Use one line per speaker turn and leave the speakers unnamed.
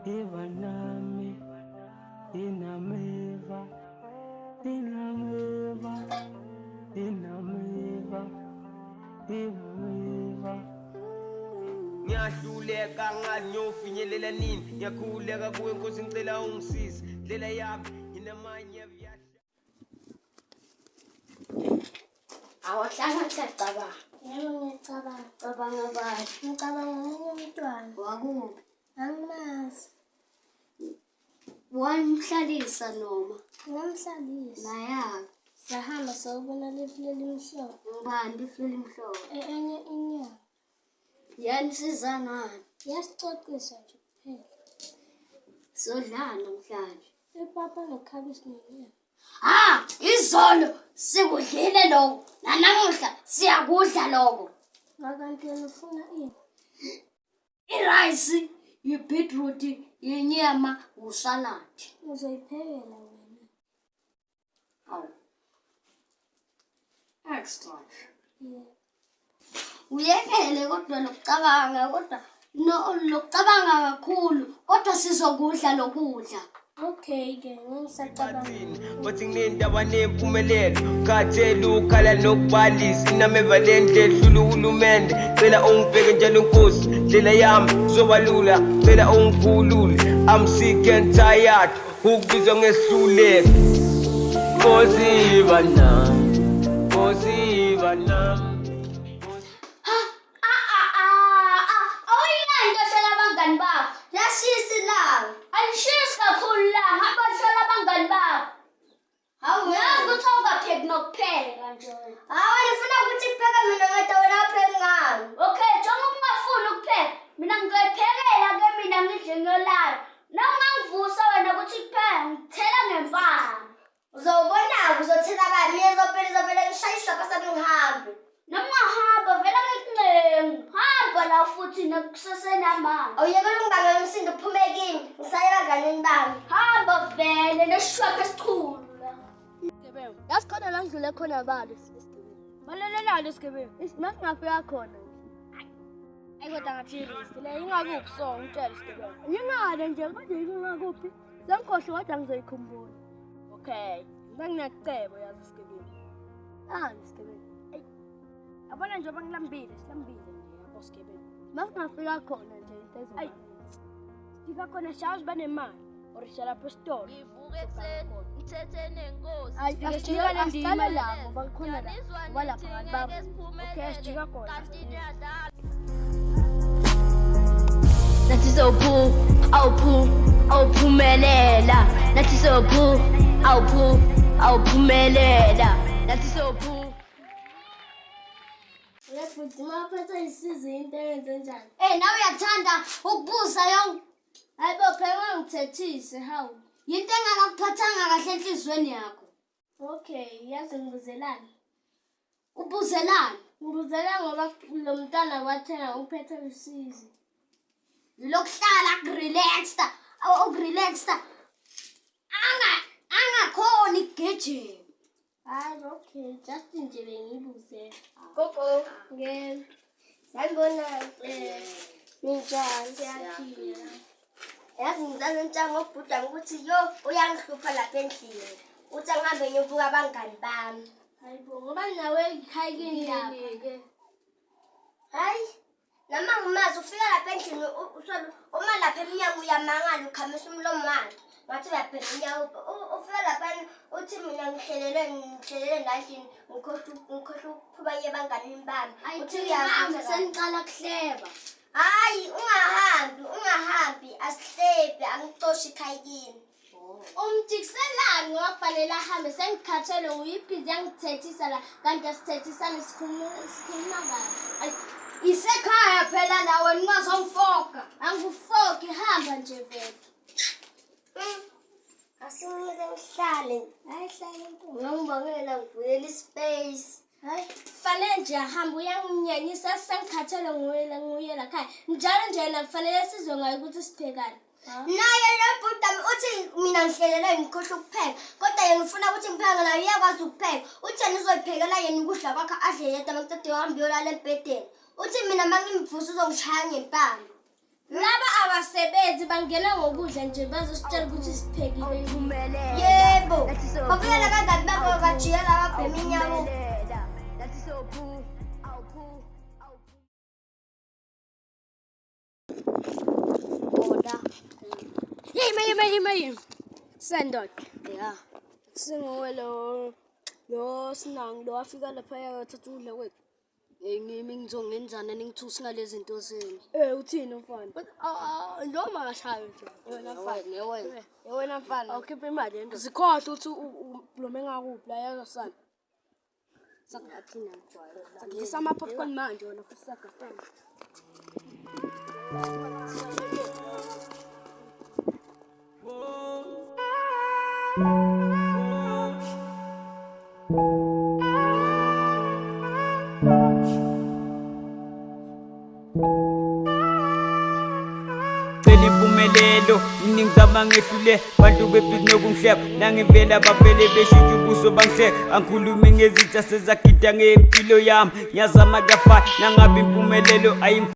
Iba nami, inameva, inameva, inameva, inameva.
Ngiyahluleka ngazi ngiyofinyelela nini ngiyakhuleka kuwe nkosi ngicela ungisize ndlela yami nginamanye viyahla.
Awahlanga kusacabanga.
Yebo ngiyacabanga.
Cabanga bani?
Ngicabanga omunye umntwana.
Wakuphi?
Angimazi.
Wamhlalisa noma?
Ngamhlalisa.
Nayaphi?
Sahamba sayobona lifu lelimhlophe.
Ngubani lifu lelimhlophe?
Enye inyanga.
Yanisiza ngani?
Yasicocisa nje kuphela.
Sodlani namhlanje?
Ipapa nekhabishi nenyama.
Ha, izolo sikudlile lokho. Nanamuhla siyakudla lokho.
Ngakanti yena ufuna ini?
Irayisi, i-beetroot, yenyama, usaladi.
Uzoyiphekela wena.
Awu. Extra.
Yeah.
Uyekele kodwa lokucabanga kodwa no lokucabanga kakhulu kodwa sizokudla lokudla.
Okay ke ngisacabanga.
Bathi nginendaba nempumelelo khathele ukhala nokubhalisa inameva lendle ehlula uhulumende cela ungibheke njalo nkosi ndlela yami zoba lula cela ungikhulule I'm sick and tired ukubizwa ngehluleko Nkosi yiba nami Nkosi yiba nami.
Ha a a a a awuyinto hlola abangani bakho.
Lashisa ilanga.
Alishisi kakhulu ilanga, hamba hlola abangani bakho.
Hawu
Uyazi ukuthi awungapheki nokupheka nje wena.
Hawu wena ufuna ukuthi kupheke mina ngedwa wena awupheki ngani?
Okay, njengoba ungafuni ukupheka, mina ngizoyiphekela ke mina ngidle ngiyolala. Nawungangivusa wena ukuthi kupheka, ngithela ngempama.
Uzobona-ke uzothela bani mina ngizovele ngizovele ngishaye isishwapha sami ngihambe.
Noma ungahamba vele ngikuncengi. Hamba la futhi nekusesenamandla.
Awuyekela ukungibangela umsindo uphume kimi ngisaye ebanganini bami.
Hamba vele nesishwapha esikhulu la.
Isigebengu. Yazi khona la ngidlule khona balo isigebengu.
Balelelani isigebengu.
Masingafika khona.
Ayi kodwa ngathi i-risk le ingakuphi so ngitshele isigebengu.
Yingane nje manje ingakuphi? Sengikhohlwe kodwa ngizoyikhumbula.
Okay. Mina nginacebo yazi isigebengu.
Nani isigebengu?
Ayi. Yabona njengoba ngilambile, silambile nje yabo sigebengu.
Masingafika khona nje into ezoba.
Ayi. Sifika khona siyazi banemali or siya lapho esitolo.
Ngivuke ekuseni ngithethe nenkosi.
Ayi
Sifike sijika le ndima
asiqale
le.
la ngoba kukhona la.
Ngiyanizwa
Ngoba lapha
nithi
ngathi
ngeke
babu.
Okay,
siphumelele
sijika khona.
kanti niyadlala.
Nathi sophu awuphu awuphumelela nathi sophu awuphu awuphumelela nathi sophu.
Uyabhuti uma uphathwa isizi into eyenze njani?
Eh nawe uyathanda ukubuza yonke.
Hayi bo phela ungangithethisi hawu.
Yinto engakakuphathanga kahle enhliziyweni yakho.
Okay, yazi ngibuzelani?
Ubuzelani?
Ngibuzela ngoba lo mntwana wathenga uphethe usizi.
Yilokuhlala kurelaxed, ukurelaxed. Anga angakhoni ukugijima.
Hayi okay, just nje bengibuzela.
Gogo.
Ngeke
Sanibonani. Ninjani?
siyaphila.
Yazi ngizantsha ngobhuda ukuthi yo uyangihlupha lapha endlini. Uthi angihambe ngiyobuka abangani bami.
Hayi bo, ngoba nawe ekhaya kini lapha.
Hayi, noma ngimazi ufika lapha endlini uma lapha emnyango uyamangala ukhamisa umlomo wakhe. Ngathi uyaphela unyawo ufika lapha uthi mina ngihlelele ngihlelele la endlini ngikhohlwa ngikhohlwa ukuphuma ngiye ebanganini bami. Uthi
Ayihambe
uyasutha.
seniqala kuhleba.
Hayi, ungahambi, ungahambi, asihlebi, angixoshi ekhaya kini.
Umjikiselani ngoba kufanele ahambe sengikhathele nguyibhizi yangithethisa la kanti asithethisani sikhuluma sikhuluma kahle.
Ayi, Isekhaya phela la wena ungazongifoka.
Angifoki hamba nje vele.
Asinike ngihlale.
Hayi hlala intombi.
Ngangibangela ngivulela ispace.
Hayi kufanele nje ahambe uyanginyanyisa sengikhathele nguyela nguyela khaya. Njalo nje yena kufanele sizwe ngayo ukuthi siphekani.
Naye lo bhuti wami uthi mina ngihlelele ngikhohlwa ukupheka kodwa yena ufuna ukuthi ngipheke naye uyakwazi ukupheka. Uthi yena uzoyiphekela yena ukudla kwakhe adle yedwa maqede uhambe uyolala embhedeni. Uthi mina uma ngimvusa uzongishaya ngempama.
Laba abasebenzi bangena ngokudla nje bazositshela ukuthi siphekile.
Yebo. Babuya nabangani babo bajikela babhema inyawo.
Oda. Yima yima yima yima. Sendoda. Yeah. Singuwe lo lo sinangi lo wafika lapha yathatha ukudla kwethu.
Ngimi ngizongenzana ningithusi ngalezi zinto zenu.
Eh uthini mfana? Noma akashayo nje. Wena mfana.
Wena.
Wena mfana. Awukhiphe imali yendoda. Zikhohle ukuthi ublome ngakuphi la yazosana.
Sakuphinda ngijwayele.
Sakudlisa ama-popcorn manje wena futhi sagafana.
Cela impumelelo ningizama ngehlule bantu bebhizi nokungihleba nangivela bavele beshintsha ubuso bangihleka angikhulumi ngezitha sezagida ngempilo yami ngiyazama kuyafana nangabe impumelelo ayim.